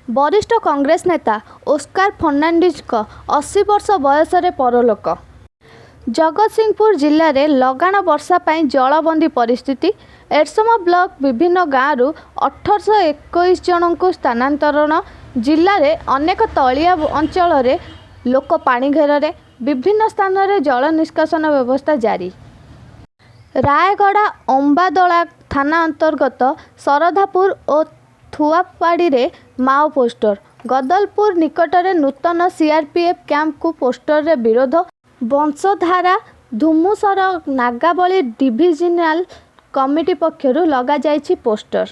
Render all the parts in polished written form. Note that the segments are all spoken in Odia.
ବରିଷ୍ଠ କଂଗ୍ରେସ ନେତା ଓସ୍କାର ଫର୍ଣ୍ଣାଣ୍ଡିଜଙ୍କ 80 ବର୍ଷ ବୟସରେ ପରଲୋକ। ଜଗତସିଂହପୁର ଜିଲ୍ଲାରେ ଲଗାଣ ବର୍ଷା ପାଇଁ ଜଳବନ୍ଦୀ ପରିସ୍ଥିତି। ଏରସମା ବ୍ଲକ ବିଭିନ୍ନ ଗାଁରୁ 1821 ଜଣଙ୍କୁ ସ୍ଥାନାନ୍ତରଣ। ଜିଲ୍ଲାରେ ଅନେକ ତଳିଆ ଅଞ୍ଚଳରେ ଲୋକ ପାଣିଘେରରେ। ବିଭିନ୍ନ ସ୍ଥାନରେ ଜଳ ନିଷ୍କାସନ ବ୍ୟବସ୍ଥା ଜାରି। ରାୟଗଡ଼ା ଅମ୍ବାଦଳା ଥାନା ଅନ୍ତର୍ଗତ ଶରଧାପୁର ଓ ଥୁଆପାଡ଼ିରେ ମାଓ ପୋଷ୍ଟର। ଗଦଲପୁର ନିକଟରେ ନୂତନ ସିଆରପିଏଫ କ୍ୟାମ୍ପକୁ ପୋଷ୍ଟରରେ ବିରୋଧ। ବଂଶଧାରା ଧୁମୁସର ନାଗାବଳୀ ଡିଭିଜିନାଲ କମିଟି ପକ୍ଷରୁ ଲଗାଯାଇଛି ପୋଷ୍ଟର।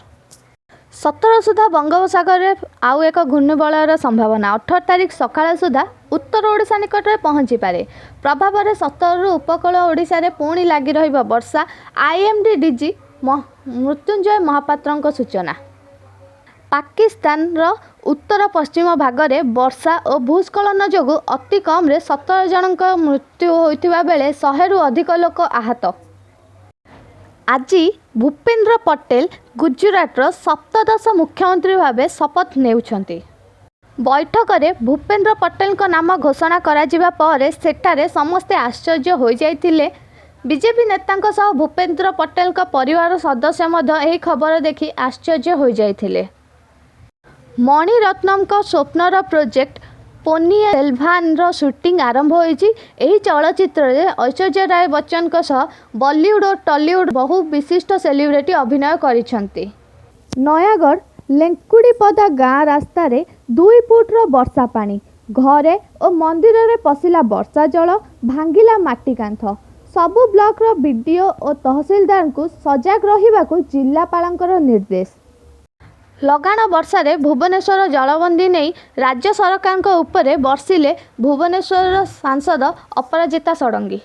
17 ସୁଦ୍ଧା ବଙ୍ଗୋପସାଗରରେ ଆଉ ଏକ ଘୂର୍ଣ୍ଣିବଳୟର ସମ୍ଭାବନା। 18 ତାରିଖ ସକାଳ ସୁଦ୍ଧା ଉତ୍ତର ଓଡ଼ିଶା ନିକଟରେ ପହଞ୍ଚିପାରେ। ପ୍ରଭାବରେ 17ରୁ ଉପକୂଳ ଓଡ଼ିଶାରେ ପୁଣି ଲାଗି ରହିବ ବର୍ଷା। ଆଇଏମଡି ଡିଜି ମୃତ୍ୟୁଞ୍ଜୟ ମହାପାତ୍ରଙ୍କ ସୂଚନା। ପାକିସ୍ତାନର ଉତ୍ତର-ପଶ୍ଚିମ ଭାଗରେ ବର୍ଷା ଓ ଭୂସ୍ଖଳନ ଯୋଗୁଁ ଅତି କମରେ 17 ଜଣଙ୍କ ମୃତ୍ୟୁ ହୋଇଥିବା ବେଳେ ଶହେରୁ ଅଧିକ ଲୋକ ଆହତ। ଆଜି ଭୂପେନ୍ଦ୍ର ପଟେଲ ଗୁଜୁରାଟର ସପ୍ତଦଶ ମୁଖ୍ୟମନ୍ତ୍ରୀ ଭାବେ ଶପଥ ନେଉଛନ୍ତି। ବୈଠକରେ ଭୂପେନ୍ଦ୍ର ପଟେଲଙ୍କ ନାମ ଘୋଷଣା କରାଯିବା ପରେ ସେଠାରେ ସମସ୍ତେ ଆଶ୍ଚର୍ଯ୍ୟ ହୋଇଯାଇଥିଲେ। ବିଜେପି ନେତାଙ୍କ ସହ ଭୂପେନ୍ଦ୍ର ପଟେଲଙ୍କ ପରିବାର ସଦସ୍ୟ ମଧ୍ୟ ଏହି ଖବର ଦେଖି ଆଶ୍ଚର୍ଯ୍ୟ ହୋଇଯାଇଥିଲେ। ମଣି ରତ୍ନମଙ୍କ ସ୍ୱପ୍ନର ପ୍ରୋଜେକ୍ଟ ପୋନ୍ନିୟିନ ସେଲଭାନର ସୁଟିଂ ଆରମ୍ଭ ହୋଇଛି। ଏହି ଚଳଚ୍ଚିତ୍ରରେ ଐଶ୍ୱର୍ଯ୍ୟା ରାୟ ବଚ୍ଚନଙ୍କ ସହ ବଲିଉଡ ଓ ଟଲିଉଡର ବହୁ ବିଶିଷ୍ଟ ସେଲିବ୍ରିଟି ଅଭିନୟ କରିଛନ୍ତି। ନୟାଗଡ଼ ଲେଙ୍କୁଡ଼ିପଦା ଗାଁ ରାସ୍ତାରେ 2 ଫୁଟର ବର୍ଷା ପାଣି। ଘରେ ଓ ମନ୍ଦିରରେ ପଶିଲା ବର୍ଷା ଜଳ, ଭାଙ୍ଗିଲା ମାଟି କାନ୍ଥ। ସବୁ ବ୍ଲକର ବିଡିଓ ଓ ତହସିଲଦାରଙ୍କୁ ସଜାଗ ରହିବାକୁ ଜିଲ୍ଲାପାଳଙ୍କ ନିର୍ଦ୍ଦେଶ। ଲଗାଣ ବର୍ଷାରେ ଭୁବନେଶ୍ୱର ଜଳବନ୍ଦୀ ନେଇ ରାଜ୍ୟ ସରକାରଙ୍କ ଉପରେ ବର୍ଷିଲେ ଭୁବନେଶ୍ୱର ସାଂସଦ ଅପରାଜିତା ଷଡ଼ଙ୍ଗୀ।